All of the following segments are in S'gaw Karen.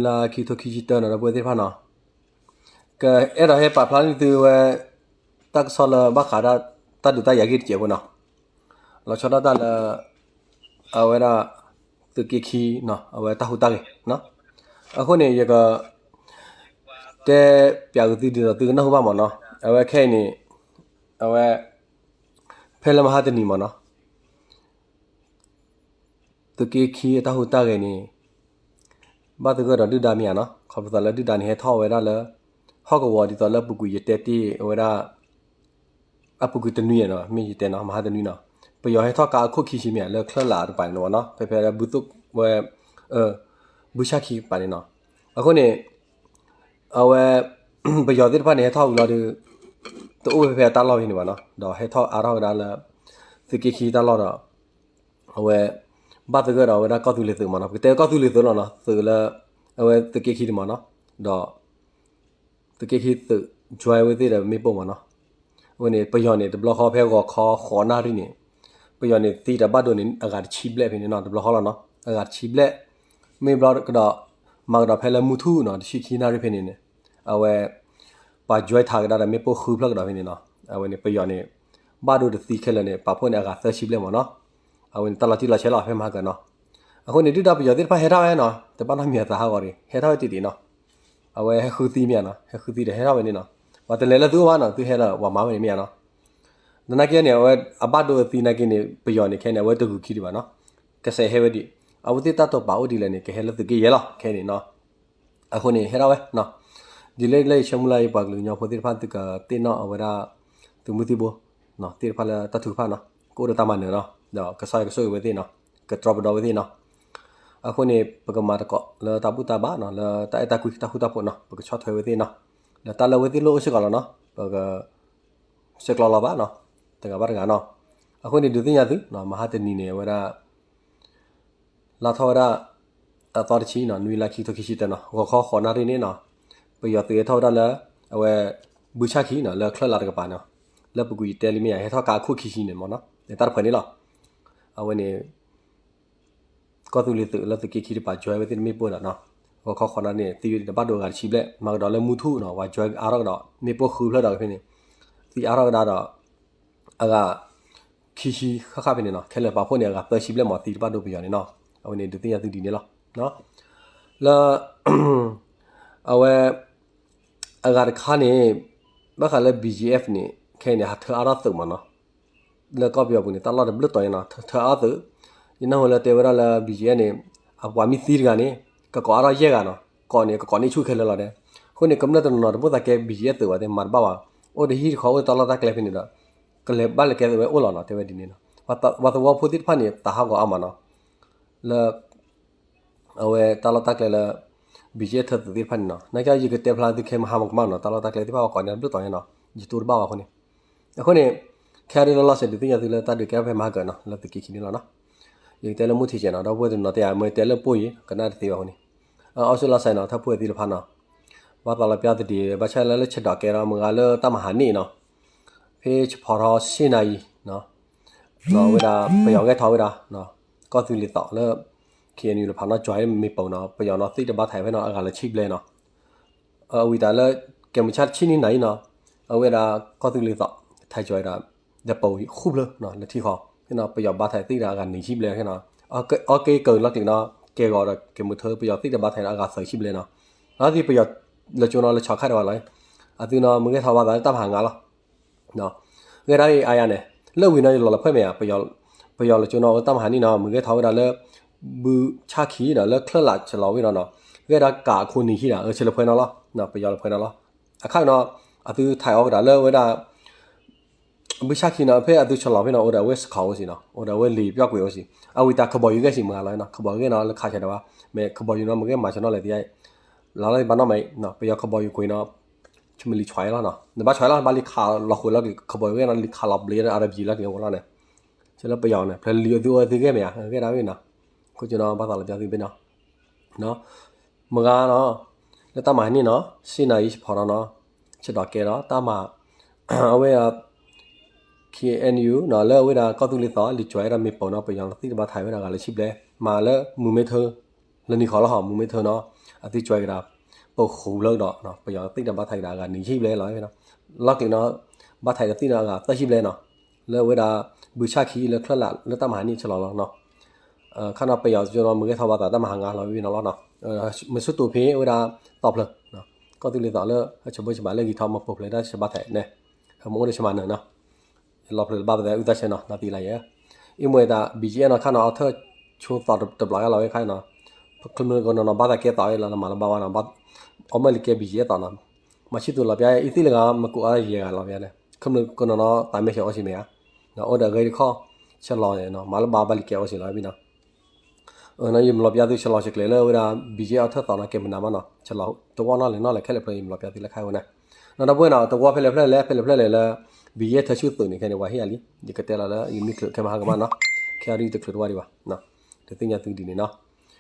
လၢခံကထိခံဆံတၢနီၤ ဒီပုၢ်ဝဲၢ်သ့ၣ်တဖၣ်နီၤ, ကအဲၣ်ဒိးဟဲပာ်ဖျါန့ၢ်သုဝဲ တၢ်ကစီၣ်လၢဘၣ်ဃးဒၣ်တၢ်ဒုးတၢ်ယၤဂ့ၢ်တစဲးဖိနီၤ, လီၤဆီဒၣ်တၢ်လၢ အဝဲဒၣ် သုးက့ခံနီၤ အဝဲတၢ်ဟူးတၢ်ဂဲၤနီၤ, အဃိန့ၣ် ယက တဲပၠးက့ၤသုဒ်သိးသုကနၢ်ဟူဘၣ်မ့ၢ်နီၤ, အဝဲခဲအံၤန့ၣ် အဝဲ ဖဲလၢမဟါတနံၤမ့ၢ်နီၤ သုးက့ခံအတၢ်ဟူးတၢ်ဂဲၤန့ၣ် ဘၣ်သဂၢၢ်ဒီးဒုၣ်ဒါမ့ၢ်ဧါနီၤ, ခီဖျိလၢဒုၣ်ဒါန့ၣ် ဟဲထီၣ်ဝဲဒၣ်လၢ ဟီၣ်ကဝီၤဒ်သိးလၢပူၤကွံာ်ယတဲတ့ၢ်ဝဲဒၣ် အပူၤကွံာ်တနွံနီၤ မ့ၢ်ယတဲနီၤ မဟါတနွံနီၤ, ပယီၤဟဲထီၣ်ကးအခိၣ်ခံဆံမ့ၢ်ဧါ လၢချၢၣ်လးတပၤန့ၣ်မ့ၢ်နီၤ, ဖဲဖဲလၢဘုသိၣ်ဝဲ ဘုဆၣ်ခံတပၤန့ၣ်နီၤ, အဃိန့ၣ် အဝဲ ပယီၤသ့ၣ်တဖၣ်န့ၣ် ဟဲထီၣ်ဝံၤလီၤဒီး တအိၣ်ဝဲဖဲဖဲအတၢ်လီၢ်ဖဲန့ၣ်ဘၣ်နီၤ, ဒီးဟဲထီၣ်အါထီၣ်ကဒါလၢ သုးက့ခံတၢ်လီၢ်ဒီး အဝဲ ဘၣ်သဂၢၢ်ဒီးဝဲဒၣ်ကီၢ်သူလ့ၤသုးမ့ၢ်နီၤ, ပကတဲကီၢ်သူလ့ၤသုးလီၤနီၤ, သုးလၢ အဝဲသုးက့ခံတမ့ၢ်နီၤ, ဒီး သုးက့ခံသုး join ဝဲသ့ၣ်ဒီးမ့ၣ်ပိၢ်မ့ၢ်နီၤ, အဝဲန့ၣ် ပယီၤန့ၣ် တဘျီဃီဖဲဂီၤခီဃိးနၣ်ရံၣ်န့ၣ် ပယီၤန့ၣ် သံတၢ်ဘၣ်ဒိန့ၣ် အဂၤတဆံဘျဲၣ်ဖဲန့ၣ်နီၤ, တဘျီဃီလီၤနီၤ, အဂၤတဆံဘျဲၣ်, မ့ၢ်ဘျီကဒီး မၤကဒီးဖဲလၢမုၢ်ထူၣ်နီၤ တဆံခံနၣ်ရံၣ်ဖဲန့ၣ်န့ၣ် အဝဲ ပှၤ join ထးကဒါဒီးမ့ၣ်ပိၢ်ဃုဖျၢၣ်ကဒီးဖဲန့ၣ်နီၤ, အဝဲန့ၣ် ပယီၤန့ၣ် ဘၣ်ဒိတသံခဲလၢာ်န့ၣ် ပာ်ဖှိၣ်န့ၣ် အဂၤသၢဆံဘျဲၣ်မ့ၢ်နီၤ, အဝဲန့ၣ် တၢ်လီၤတံၢ်လီၤဆဲးလီၤ ဖဲမဟါကၢၤနီၤ, အဃိန့ၣ် ဒုၣ်ဒါပယီၤသ့ၣ်တဖၣ်ဟဲထီၣ်ဝဲနီၤ, တဘၣ်နီတမံၤအသးဟးဂီၤတဂ့ၤ ဟဲထီၣ်ဝဲတံၢ်တံၢ်နီၤ, အဝဲဟဲဃုသံမ့ၢ်ဧါနီၤ, ဟဲဃုသံဒီးဟဲထီၣ်ဝဲန့ၣ်နီၤ, ပှၤတလဲၤလၢသုအိၣ်ဘၣ်နီၤ, သုဟဲလၢပှၤမၤဝဲန့ၣ်မ့ၢ်ဧါနီၤ, သနာ်က့န့ၣ် အဝဲအဘၣ်ဒိအသံနာ်က့န့ၣ် ပယီၤန့ၣ် ခဲန့ၣ် အဝဲတဂုာ်ခံဒံးဘၣ်နီၤ, ကစဲးဟဲဝဲဒံး, အဝဲသ့ၣ်တၢ်တိာ်ပာ်အိၣ်ဒ်လဲၣ်န့ၣ် ကဟဲလၢသုးက့ယဲၢ်လီၤ ခဲန့ၣ်နီၤ, အဃိန့ၣ် ဟဲထီၣ်ဝဲနီၤ, ဒ်လဲၣ်လၢယဆၢမုၢ်လၢ်အံၤ ပှၤကလုာ်ကညီဖိသ့ၣ်တဖၣ် သုကသ့ၣ်နီၣ်အဝဲဒၣ် သုးမုၢ်သံၣ်ဘိ သ့ၣ်တဖၣ်လၢတၢ်ထုကဖၣ်နီၤ, ကအိၣ်ဒီးတၢ်မၤနၢၤနီၤ, ဒီးကစၢ်ယွၤကဆိၣ်ဂ့ၤဝဲသ့ၣ်နီၤ, ကတြီပဒီဝဲသ့ၣ်နီၤ, အဃိန့ၣ် ပကမၤသကိးလၢတၢ်ဘူၣ်တၢ်ဘါနီၤ, လၢတၢ်အဲၣ်တၢ်ကွံတၢ်ဃူတၢ်ဖိးနီၤ, ပကဆီၣ်ထွဲဝဲသ့ၣ်နီၤ, ဒီးတၢ်လၢအဝဲသ့ၣ်လိၣ်အိၣ်စ့ၢ်ကီးလီၤနီၤ, ပက ဆဲးကျိးလီၤဘၣ်နီၤ, တဂၤဘၣ်တဂၤနီၤ, အဃိန့ၣ် ဒုးသ့ၣ်ညါသုနီၤ, မဟါတနံၤန့ၣ် အဝဲဒၣ် လါထီၣ်ဝဲဒၣ် အသီတဆံနီၤ, နွံလါခံကထိခံဆံတၢနီၤ, ဂီၤခီဃိးနၣ်ရံၣ်န့ၣ်နီၤ, ပယီၤသုးဟဲထီၣ်ဝဲဒၣ်လၢ အဝဲ ဘုဆၣ်ခံနီၤ, လၢချၢၣ်လးတကပၤနီၤ, လၢပူၤကွံာ်ယတဲလံမ့ၢ်ဧါ, ဟဲထီၣ်ကးအခိၣ်ခံဆံန့ၣ်မ့ၢ်နီၤ, တၢ်တဖှဲးန့ၣ်လီၤ, အဝဲန့ၣ် ကီၢ်သူလ့ၤသုးလၢသုးက့ခံတပၤ join ဝဲသ့ၣ်တမ့ၣ်ပိၢ်ဒီးနီၤ, ဂီၤခီဃိးနၣ်ရံၣ်န့ၣ် သံဝဲဒံးတဘၣ်ဒိအဂၤတဆံဘျဲၣ်, မၤကဒီးလၢမုၢ်ထူၣ်နီၤ, ပှၤ join အါထီၣ်ကဒီး မ့ၣ်ပိၢ်ဃုဖျၢၣ်ဒီးဖဲန့ၣ်, သံအါထီၣ်ကဒါဒီး အဂၤ ခံဆံဃၣ်ဃၣ်ဖဲန့ၣ်နီၤ, ခဲလၢာ်ပာ်ဖှိၣ်န့ၣ် အဂၤသၢဆံဘျဲၣ်မ့ၢ် သံတဘၣ်ဒိပယီၤန့ၣ်နီၤ, အဝဲန့ၣ် ဒုးသ့ၣ်ညါသုဒ်န့ၣ်လီၤ, လၢ အဝဲ အဂၤတခါန့ၣ် ဘၣ်ဃးလၢ BGF န့ၣ် ခဲအံၤန့ၣ် ဟးထၢအါထီၣ်သုးမ့ၢ်နီၤ, လၢကီၢ်ပယီၤပူၤန့ၣ် တၢ်လီၢ်တဘျုးတီၤညါနီၤ, ထၢအါထီၣ်သုး, ယနၢ်ဟူလၢတဲဝဲဒၣ်လၢ BGF န့ၣ် အပှၤမ့ၢ်သံတဂၤန့ၣ် ကကိးအါထီၣ်ယဲၢ်ဂၤနီၤ, ကိးန့ၣ် ကကိးန့ၢ်ဆူၣ်ခဲလၢာ်လီၤဒဲး, အဃိန့ၣ် ကမျၢၢ်တနီၤနီၤ တဘၣ်သးကဲ BGF သုးဘၣ်သ့ၣ် မၤတဘၣ်ဘၣ်, အိၣ်တဟံၣ်တဃီ အိၣ်တၢ်လီၢ်တၢ်ကျဲဖဲန့ၣ်ဒီး ကလဲၤဘၣ်လဲၤကဲသုးဝဲအိၣ်လီၤနီၤ, တဲဝဲဒ်န့ၣ်နီၤ, ပှၤသဝီဖိသ့ၣ်တဖၣ်န့ၣ် သးဟးဂီၤအါမးနီၤ, လၢ အဝဲတၢ်လီၢ်တၢ်ကျဲလၢ BGF ထၢသုးသ့ၣ်တဖၣ်န့ၣ်နီၤ, နာ်က့ယကတဲဖျါသုခဲမဟါမကမၣ်နီၤ, တၢ်လီၢ်တၢ်ကျဲသ့ၣ်တဖၣ် ပှၤကိးန့ၣ်တဘျုးတီၤညါနီၤ, ယတိၢ်တဘၣ်ဘၣ်အဃိန့ၣ်, အဃိန့ၣ် ခဲအံၤဒ်လီၤစဲး ဒုးသ့ၣ်ညါသုလၢတၢ်ဒုးကဲထီၣ်ဖဲမဟါကၢၤနီၤ, လၢသုးက့ခံန့ၣ်လီၤနီၤ, ယကတဲလၢမုၢ်ထံးစဲးနီၤ, ဒီပုၢ်ဝဲၢ်တနီၤတဲယၤ မ့ၢ်တဲလၢပိၢ်ယံၤ ကနၣ်တသ့ဘၣ်အဃိန့ၣ်, အီၣ်ဆူၣ်လီၤစဲးနီၤ, ထၢဖှိၣ်သ့ၣ်တဖၣ်နီၤ, ဘၣ်သးလီၤပျၢ်သဒံး ဘၣ်ဆၣ်လၢလၢဆဲးဒီးကဲဒီး မုၢ်ဂၤလၢတၢ်မၤဟးန့ၣ်နီၤ, ဖဲဆဖီထီ ဆ့နၤအံၤ အဝဲဒၣ်ပယီၤဂဲၤထီၣ်ဝဲဒၣ် ကီၢ်သူလ့ၤသီးလၢ KNU လၢဖးနီၢ် join မ့ၢ်ပိာ်နီၤ, ပယီၤနီၤ သံၣ်တဘါထးဖဲနီၤ အဂၤလၢဆံဘျဲၣ်နီၤ, အဝံၤတၢ်လၢ ကဲမုၢ်ဆၣ်တဆံနံၣ်နၤအံၤနီၤ, အဝဲဒၣ်ကီၢ်သူလ့ၤသီး ထါ join ဒီး ဒီးပိာ်ဃုဖျၢၣ်နီၤ လၢထံဃီ, ဖဲနီၤ ပယီၤဘါထးသံၣ်ဒီးအဂၤနံၤဆံဘျဲၣ်ဖဲနီၤ, အီၣ်က့ၤကၢၤလီၤက့ၤနီၤ, ကဲဂီၤဒီးကဲမုၢ်ထၢ ပယီၤသံၣ်တဘါထးဒီးအဂၤသၢဆံဘျဲၣ်နီၤ, လီၤသံၣ်ပယီၤလၢကၠိနီၤ လၢဆီခါတဝဲလီၤ, အသုနီၤ မုၢ်ဂဲၤထီၣ်ဘၣ်သးလၢတၢ်ဖးငါလီၤ ဂဲၤဒၣ်အံၤအါယၤန့ၣ်, လၢဝံၤနီၤ ယလီၤလီၤဖှဲၣ်မ့ၢ်ဧါ, ပယီၤလၢကၠိနီၤ အဝဲတၢ်မၤဟးန့ၣ်နီၤ မုၢ်ဂဲၤထီၣ်ဝဲဒၣ်လၢ ဘုဆၣ်ခံဒီးလၢချၢၣ်လးစလီၤဝံၤနီၤနီၤ, ဂဲၤဒၣ်ကးအခိၣ်နံၤဟံၣ်ဒီး အဆဲးလၢဖှဲၣ်နီၤလီၤ, ပယီၤလၢဖှဲၣ်နီၤလီၤ, အခါနီၤ, အသုထးအီၣ်ကဒါလၢဝဲဒၣ် ဘုဆၣ်ခံနီၤ ဖဲအသုစလီၤဖဲနီၤ အိၣ်ဒီးအဝဲစခီးအိၣ်စ့ၢ်နီၤ, အိၣ်ဒီးအဝဲလံာ်ပျီၣ်ကွံာ်အိၣ်စ့ၢ်, အဝံၤတၢ်ခဘီယူၤဂဲၤစ့ၢ်မုၢ်ဂၤလီၤနီၤ, ခဘီယူၤဂဲၤနီၤ လၢခးဆဲးဒီးဘၣ်, မ့ၢ်ခဘီယူၤနီၤ မုၢ်ဂဲၤမၤဆဲးနီၤလဲၣ်သ့ၣ်, လီၤလီၤဘၣ်နီၣ်မး, ပယီၤခဘီယူၤကွံာ်နီၤ ဆမလံၤဆွဲလီၤနီၤ, နဘၣ်ဆွဲလီၤ ဘၣ်လံခးလီၤဃုာ်လီၤက့ၤ ခဘီယူၤဂ့ၤနီၤ လံခးလီၤဘျ့လၢ အရဘံလီၤက့ၤဝဲလီၤန့ၣ်, ဆဲးလၢပယီၤန့ၣ် ဖျဲးလံအသုအိၣ်သုဂ့ၢ်မ့ၢ်ဧါ ဂ့ၢ်ဒၣ်ဝဲနီၤ, ခိၣ်ကၠိနီၤ ဘၣ်သးလီၤပျၢ်သုဘ့ၣ်နီၤ, မုၢ်ဂၤနီၤ, လၢတၢ်မၤဟးန့ၣ်နီၤ ဆ့နၤအံၤစဖီထီနီၤ, ဆဲးဒီးကဲဒီးတၢ်မၤ အဝဲ KNU နီၤ လၢအဝဲဒၣ်ကီၢ်သူလ့ၤသီး လံာ်ကွဲးဒီးမ့ၢ်ပိာ်နီၤ ပယီၤသံၣ်တဘါထးဝဲဒၣ်ဂၤလၢဆံဘျဲၣ် မၤလၢမုၢ်မ့ၢ်ထၢ လၢနံၤဃီလီၤဟီ မုၢ်မ့ၢ်ထၢနီၤ, အသုကွဲးကဒါ ပဃူၤလၢကဒီး ပယီၤသ့ၣ်ဒီးဘၣ်ထံးကဒါအဂၤနွံဆံဘျဲၣ်လီၤ. လီၢ်ကျဲၤနီၤ ဘၣ်ထံးဒီးသ့ၣ်နီၤအဂၤသၢဆံဘျဲၣ်နီၤ လၢအဝဲဒၣ် ဘုဆၣ်ခံလၢချၢၣ်လးလၢတၢ်မၤဟးန့ၣ်ဆဲးလီၤလီၤနီၤ. ခါနီၤပယီၤကၠိနီၤ မ့ၢ်ဂဲၤထီၣ်ဘၣ်သးတၢ်မၤဟးဂၤလီၤဝံၤနီၤလီၤနီၤ. မ့ၢ်ဆူၣ်တူာ်ဖဲဝဲဒၣ် တီၢ်ဖျၢၣ် ကီၢ်သူလ့ၤသီးလၢ ဆၢဘိဆၢဘၣ်လၢဂံၢ်ထီၣ်မီၤပိာ်ဖျဲးတၢ်ဆၢဘၣ်ထံးန့ၣ် မ့ၢ်အိၣ်ဒီးဆၢမၤနၢၤနီၤ လီၤဖျၢၣ်တဘၣ်ပသဲအုၣ်သၣ်ဆၢနီၤ နသံလၢယဲ အံၤမ့ၢ်တၢ် ဘံၣ်ကၠ့အဲၣ်နီၤ ခါနီၤ အီထၢၣ်ဆိသီးတဘျီယါလီၤဝဲခါနီၤ ခီဖျိကနီၤနီၤ ဘၣ်သးကဲသီးလၢလီၤမၤလၢဘၣ်ဝဲနီၤ အီၣ်မ့ၢ်လံကဲဘံၣ်ကၠ့အဲၣ်သီးနီၤ မၤဆံၣ်သူးလီၤပျါ အံၤသ့ၣ်လၢဂၤ မ့ၢ်ကိးအါယဲၢ်ဂၤလီၤပျါန့ၣ် ခီဖျိကနီၤနီၤ သးမဲာ်ဆဲးအီၣ်ဆံးမဲာ်ဧါ အိၣ်ဒီးအဂ့ၢ်တခီ ဆဲးလီၤနီၤ မၤလၢဘၣ်ဘၣ်လံကဲအီၣ်ဆံးလီၤဝဲဘံၣ်နီၤ ယမၤလီၤပျါသုဆဲးလီၤဆဲးကျဲၤလၢဝဲဒၣ် ဘံၣ်ကၠ့အီထၢၣ်သီးနီၤ ကဲမနုၤမးနီၤ ဆဲးလီၤတဝီနီၤလဲၣ်နီၤလဲၣ် ခဲလၢာ်ဖျၢၣ် ယမၤလီၤပျါသုလၢခါဝဲန့ၣ် နီၤဒီပုၢ်ဝဲၢ်နီၤ တဝီဖဲလဲၣ်ဖျၢၣ်လဲၣ် ဖဲလဲၣ်ဖျၢၣ်လဲၣ်လၢ ဘံၣ်ကၠ့ထၢဆူၣ်သုးန့ၣ် ခဲန့ၣ် ပှၤဟ့ၣ်ယၤလံ ယကတဲလီၤလၢ ယမ့ၢ်ချုးခဲမဟါကမးနီၤ ခဲအံၤဒ်တချုးတဝီဒံးဘၣ် ဒုးသ့ၣ်ညါသုဒ်န့ၣ်နီၤ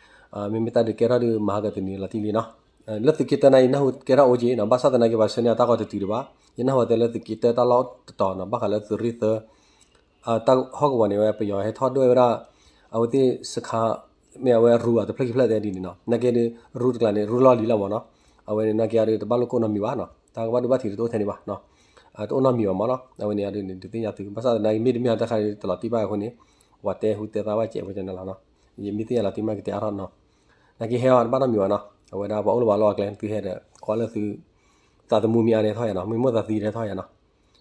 မ့မ့ၢ်တၢ်ဒုးကဲထီၣ်ဒုး မၤဟးဂီၤတနံၤလီၤတံၢ်လံနီၤ လၢသုးက့တၢန့ၣ် ယနၢ်ဟူကဲထီၣ်အိၣ်က့နီၤ ဘၣ်ဆၣ်သနာ်က့ ပှၤဆှၢန့ၢ်အတၢ်ဂီၤတတုၤဒံးဘၣ် ယနၢ်ဟူတဲလၢသုးက့တၢတၢ်လီၢ်တတီၤနီၤ ဘၣ်ဃးလၢသုးရ့ၣ်သၢ တၢ်ဟီၣ်ကဝီၤန့ၣ်ဝဲ ပယီၤဟဲထီၣ်ဒွဲၣ်ဝဲဒၣ် အဝဲသ့ၣ်စခါ မ့ၢ်အဝဲရူအတဖျၢၣ်ခံဖျၢၣ်တဲဒ်န့ၣ်နီၤ နာ်က့ဒုး ရူတကျါန့ၣ် ရူလီၢ်လံၤလီၤမးနီၤ အဝဲန့ၣ်နာ်က့အဒုး တဘၣ်လိာ်ကိၣ်နီတမံၤဘၣ်နီၤ တၢ်ကဘၣ်ဒိဘၣ်ထံးတအိၣ်ထဲန့ၣ်ဘၣ် တအိၣ်နီတမံၤဘၣ်မးနီၤ အဝဲန့ၣ်အဒုးန့ၣ် ဒုးသ့ၣ်ညါသု ဘၣ်ဆၣ်သနာ်က့ မ့တမ့ၢ်တၢ်ခါဒုး တလီၤတံၢ်ဘၣ်အဃိန့ၣ် ပှၤတဲဟူတဲသါဘၣ်ကဲးဝဲကန့ၣ်လီၤနီၤ ယမ့ၢ်သ့ၣ်ညါလီၤတံၢ်မးကတဲအါထီၣ်နီၤ နာ်က့ဟဲအီၤတဘၣ်နီတမံၤဘၣ်နီၤ အဝဲဒၣ်ပှၤအိၣ်လၢပှၤလီၢ်အကျဲ သုဟဲဒီး ကွၢ်လၢသု သးသမူမ့ၢ်အါန့ၣ်ထီၣ်ယၤနီၤ မ့ၢ်မိၣ်သးသံဒ်ထီၣ်ယၤနီၤ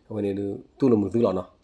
အဝဲန့ၣ်ဒုး တူၢ်လိာ်မုာ်သုလီၤနီၤ